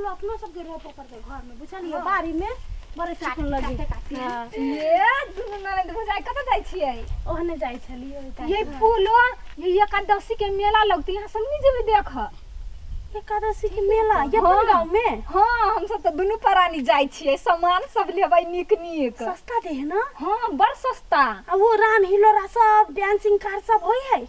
अपनो सबके रोपऽ पड़तै घरमे, बुझलियै? बाड़ीमे बड़े चिकन लगे। हाँ। ये दुनू ननद भौजाई कतऽ जाइ छियै? ओहने जाइ छलियै। ये फूलो, ये एकादशी के मेला लगतै, यहाँ सब नहीं जेबै देखऽ? एकादशी के मेला ये अपन गाँव में? हाँ, हम सब तऽ दुनू प्राणी जाइ छियै, सामान सब लेबै नीक नीक। सस्ता दे है ना? हाँ, बड़ सस्ता। आ वो राम हिलोरा सब, डांसिंग कार सब होई है?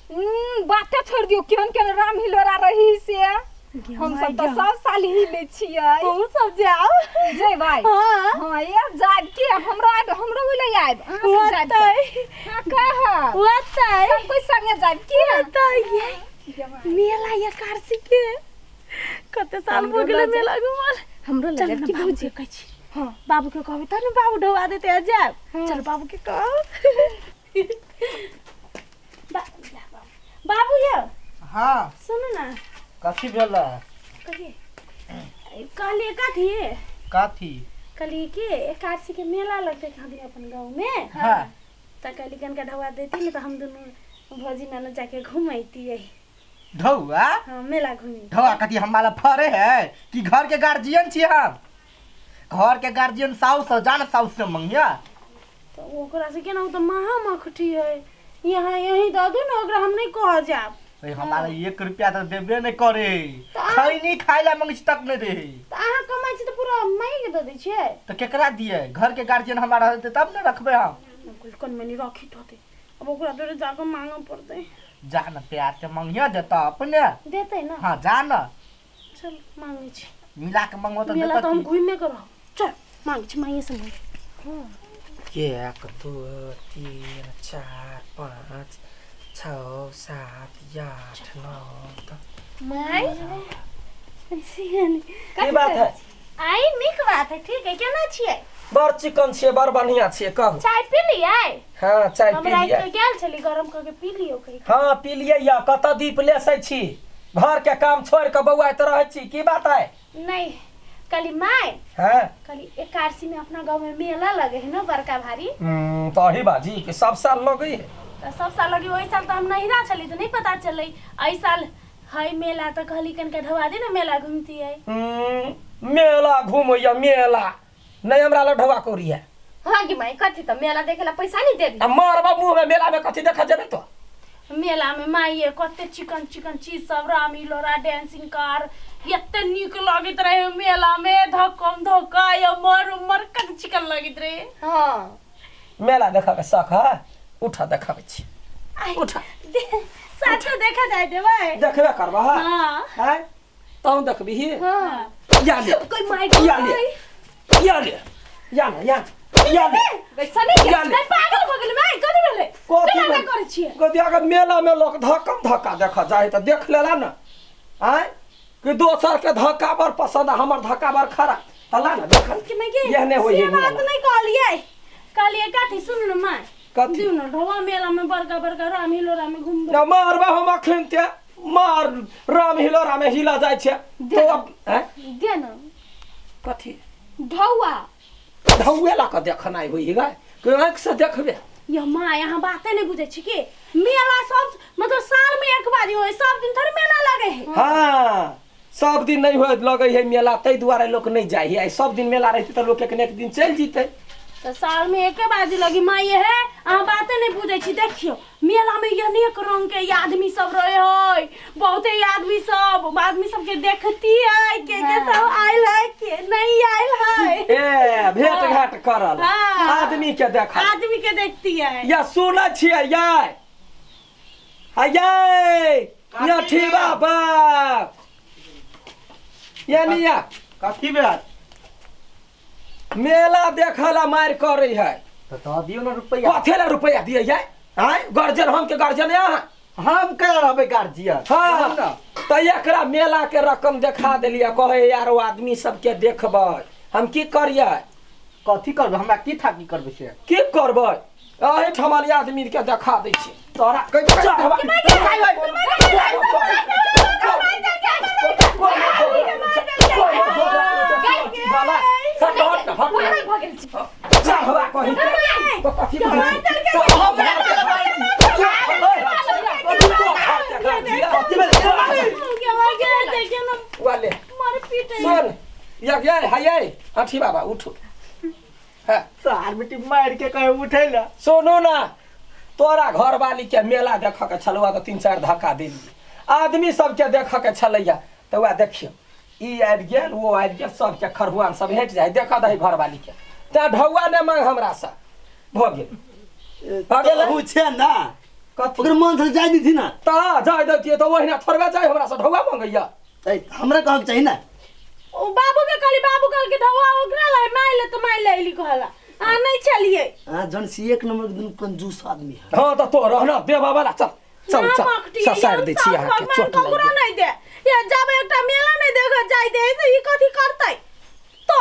बाते छोड़ दियौ, केहन केहन राम हिलोरा रही से। हम सब तऽ सब साल ही लै छियै। हम सब जाओ। जेबै? हाँ। हाँ, ये जायब के हमरो आबि, हमरो ओइ आबि, अहाँ सब जायब होतै। हाँ, कहब होतै। सब कोइ संगे जायब के। होतै। ये मेला एकादशी के कते साल हमरो भऽ गेलै लऽ जायब। मेला घूमल। हमरो लऽ चल जायब ना की बाबू भौजी? के कहै छी। हाँ, बाबू के कहबै तब ने बाबू ढौआ देतै आ जायब। चल बाबू के कहू। बाबू यौ। हाँ। सुनू ना। कथी भेलै? कहिए, कहलिए कथी? कथी? कहलिए कि एकादशी के मेला लगतै कहाँ दिन अपन गाँव में। हाँ। तऽ कहली कनिका ढौआ देती ने तऽ हम दुनू भौजी ननद जाके घुमैतियै। ढौआ? हाँ, मेला घूमी। ढौआ कथी हमारा फरे है कि घर के गार्जियन छी हम? घर के गार्जियन साउस से जान, साउस से मंगिया। तऽ ओकरा से केना? ओ तऽ महा मखटी है। यहाँ यही दऽ दू ने ओकरा, हम नहीं कह जायब। ए, हमारा 1 रुपया तो देबे नहीं करे। खैनी खाए ला मंगी तक नहीं दे। तऽ अहाँ कमाइ छी तऽ पूरा माई के दऽ दै छियै? तो केकरा दिए? घर के गार्जियन हमारा रहते तब ने रखबे हम। कोन मनी रखित होतै, अब ओकरा तोरे जाकऽ मांगऽ पड़तै। जा न, प्यार से मंगिया, देता अपने। देतै ना? हाँ, जा न। चल, मांगै छी। मिला के मंगो तो मेला देता तऽ हम की? घुमे के रहब। चल, मांगै छी, मांगे से मांगे। 1, 2, 3, 4, 5, 6, 7, 8, 9, 10। माय। की बात है? आई नीक बात है, ठीक है। केना छियै? बड़ चिकन छियै, बड़ बढ़िया छियै, कहू। चाय पी लियै? हाँ, चाय हम पी राति लियै। के गेल छली, गरम कऽ के पी लियौ कहि। हाँ, पी लियै। या कतऽ दीप लेसै छी? घर के काम छोड़ के बौआइत रहै छी, की बात है? नहीं, कहली माय। हाँ। कहली एकादशी में अपना गाँव में मेला लगे है ना बड़का भारी? तो अही बाजी कि सब साल लगै है। तऽ सब साल लगी, ओहि साल तऽ हम नहिरा छली तऽ नहीं पता चलै। एहि साल है मेला तऽ कहली कनिका ढवा दे ने, मेला घुमतियै। मेला घूमैया मेला नहीं, हमरा लग ढौआ कौड़ी है। हाँ गे माई, कथी तऽ मेला देखे ला पैसा नहीं देबी? आ मारबा मुँह में, मेला में कथी देखा जेबे तो? मेला में माइये कते चिकन चिकन चीज सब, राम हिलोरा, डांसिंग कार, एते नीक लगैत रहे मेला में। धक्कम धक्का उमर उमर कते चिकन लगैत रहे। हाँ। मेला देखा के शौक है? उठा, देखाबै छी, उठा। साचो देखा जाय देबै? देखबे करबा? हाँ। है तहन देखबी। हाँ। या ले। कोई माई। या ले, या ले, या ले, या या ले। वैसा नहीं। या ले। नहीं, पागल भऽ गेलै माय? कथी भेलै? कथी केना भेलै? करै छियै? कथी अगर मेला में लोग धक्कम धक्का देखा जाए तऽ देख लेला न आय कि दोसर के धक्का बड़ पसंद आ हमर धक्का बड़ खराब, तऽ ला ना देख। कि माय के एहने होइ से है बात मेला। नहीं कहलियै। कहलियै कथी, सुनू ने माय। कथी? दियौ ने ढोआ, मेला में बड़का बड़का राम हिलोरा में घुमबै। ना मारबा हम अखन ते मार, राम हिलोरा में हिला जाइ छै तो अब हैं? दे ना। कथी? ढौआ। ढौए ला कऽ देखनाइ होइ है कि आँखि से देखबे? ये माँ, यहाँ बाते नहीं बुझे छी कि मेला सब मतलब साल में एक बार होय, सब दिन थोड़ी मेला लगे है। हाँ, सब दिन नहीं होय लगै है मेला, ताहि दुआरे लोक नहीं जाइ है। सब दिन मेला रहतै तऽ लोक एक ने एक दिन चलि जेतै। तो साल में एके बार लगी माँ, ये है, अहाँ बाते नहीं बुझे छी। देखियो, मेला में अनेक रंग के आदमी सब रहे है, बहुते आदमी सब, आदमी सब के देखती है के सब आयल है के नहीं आयल है। ए, भेंट घाट करल। हाँ। आदमी के देखल। आदमी के देखती है। या सुनै छियै यै ये या ठीक बाबा या निया। कथी भेल? मेला देखला मारि करै है। तऽ दऽ दियौ ने रुपैआ। कथी ला रुपैआ दिए जाय आय? गार्जियन हम के गार्जियन अहाँ? हम केना रहबै गार्जियन? हाँ, तऽ एकरा मेला के रकम देखा देलियै, कहै यार ओ आदमी सबके देखबै, हम की करियै? कथी करबै? हमरा की था, की करबै से? की करबै? एहिठाम आदमी के देखा दै छी तोरा। चढ़वा- चढ़वा कहीं के, तो कथी बुझै छी? तो हम घर के देखियो ना। वाले मारे पीटे। सुन। या ये हाय अठी बाबा उठू। हाँ सार बेटी मार के कहे उठैला। सुनू ना, तोरा घर वाली के मेला देख के छलुआ तो 3-4 धक्का देलियै, आदमी सबके देख के छलैया तो वएह देखियौ ई आबि गेल ओ आबि गेल, सबके खरहुआन सब हटि जाइ, देख दही घर वाली के। तें ढौआ नहि मांग हमरा से। भऽ गेल भऽ गेलै। ओ छै ना कथी ओकर मन से जाय देथिन ना। तऽ जाय दैतियै तऽ ओहिना थोड़बे जाय हमरा से ढौआ मंगैया। हमरा कहक चाही ना। ओ बाबू के कहली, बाबू कहलकै ढौआ ओकरा लै माय ले, तऽ माय ले अयली कहला आ नहीं चलिए। हां जन सी एक नंबर के दुनू कंजूस आदमी है। हां तऽ तो रहना देबा वाला। चल चल चल ससारि दै छी अहाँके, चोट ककरो लागि नहीं दे। ये जब एकटा मेला नहीं देख जाय दे से ई कथी करतै तो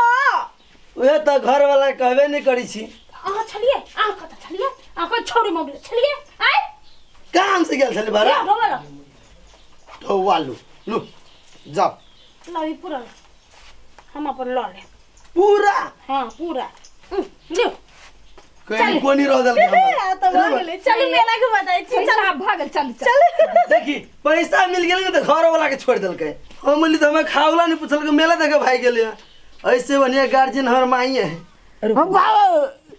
उहे तऽ घर वाला कहबे नहीं करै छी। अहाँ छलिए, अहाँ कतऽ छलिए, अहाँ कोन छौड़ी मौगी छलिए? आय काम से गेल छलै बारा। ढौआ ल ढौआ लू लू जाओ ल ई पूरा हम अपन ल ले पूरा। हां पूरा लियो। कोई कोनी रह देलकै हमरा। तऽ भऽ गेलै, चलू मेला के बताइ छी। पैसा भऽ गेल, चल चल। देखी पैसा मिल गेल तऽ घर वाला के छोड़ देलकै। हम बोली तऽ हमरा खावला नहीं पूछलकै, मेला देखे भाग गेलै। ऐसे बढ़िया गार्जियन हमर माई है।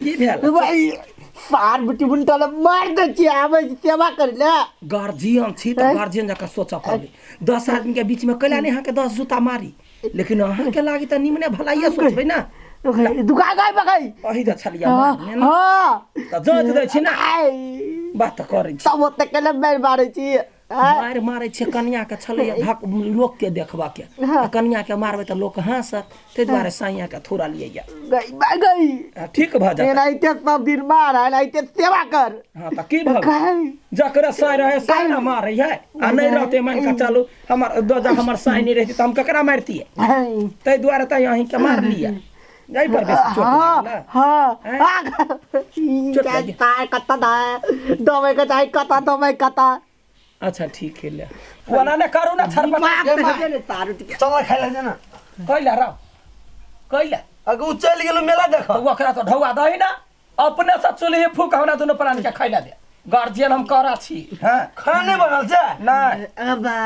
की भेल भाई सार बेटी बुनटा मार दै छी, आबै छी सेवा करै ले। गार्जियन छी तऽ गार्जियन जकाँ सोचऽ पड़लै। 10 आदमी के बीच में कैला नहि अहाँके 10 जूता मारी, लेकिन अहाँके लागी तऽ निमने भलाइए सोचबै ना। दुका गाय बगाई अही तऽ छलियै। हां तऽ जाँच दै छी ना, बात तऽ करै छी। तब ओते केले मारि मारै छी। मारि मारै छै कनिया के छलैया धक लोक के देखबा के, कनिया के मारबै तऽ लोक हँसत, ताहि दुआरे साइया के थोड़ा लियै। गई गई ठीक भऽ जायत। एनाहिते सब दिन मार, एनाहिते सेवा कर। हाँ तऽ की भऽ गेल, जकरा साइ रहे साइ ना मारै है, आ नहि रहते मान के चलू हमर दजा हमर साइ नहि रहते तऽ हम ककरा मारतियै, ताहि दुआरे तऽ अहींके मारलियै। जाहि पर बेसी चोट लागल। हां हां कत्ता दबै के चाही, कत्ता दबै कत्ता। अच्छा ठीक है ले ओना ने करू ना छरपट। चल खाइ ले ना। कैला रह कैला अगर उ चल गेलो मेला देख तऽ ओकरा तऽ ढौआ दही ना, अपने से चूल्ही फूक हमरा दुनू प्राणी के खैला दे। गार्जियन हम करा छी। हां खाना नहीं बनल छै नहीं। अबा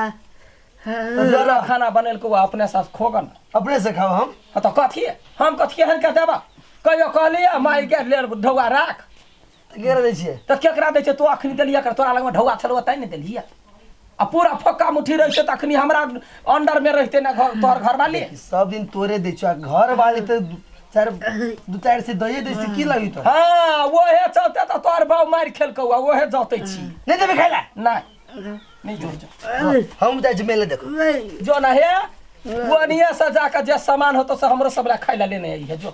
जरा खाना बनेलको अपने से खोगन, अपने से खाओ हम। हाँ तो कथी हम कथी एहन के देबा? कहियो कहलियै माई के ले ढौआ राख तऽ केकरा दै छियै? तऽ केकरा दै छियै? तू अखनी देलियै कर, तोरा लगमे ढौआ छलौ तैं ने देलियै। आ पूरा फक्का मुट्ठी रहै छै तऽ अखनी हमरा अंडर में रहते ना घर तोहर घरवाली। सब दिन तोरे दै छियौ, घर वाली तऽ 2-4 से दैए दै छै, की लगी तोरा? हाँ ओहे चलते तऽ तोहर बाप मारि खेलकौ, ओहे जतै छी। नहि देबै खाइ ला? नहि नहीं जो जो हम जाइ छी मेला देखो। जो ना हे ओनिये से जाके जे सामान होतो से हमरो सब ला खाइ ला लेने आई है। जो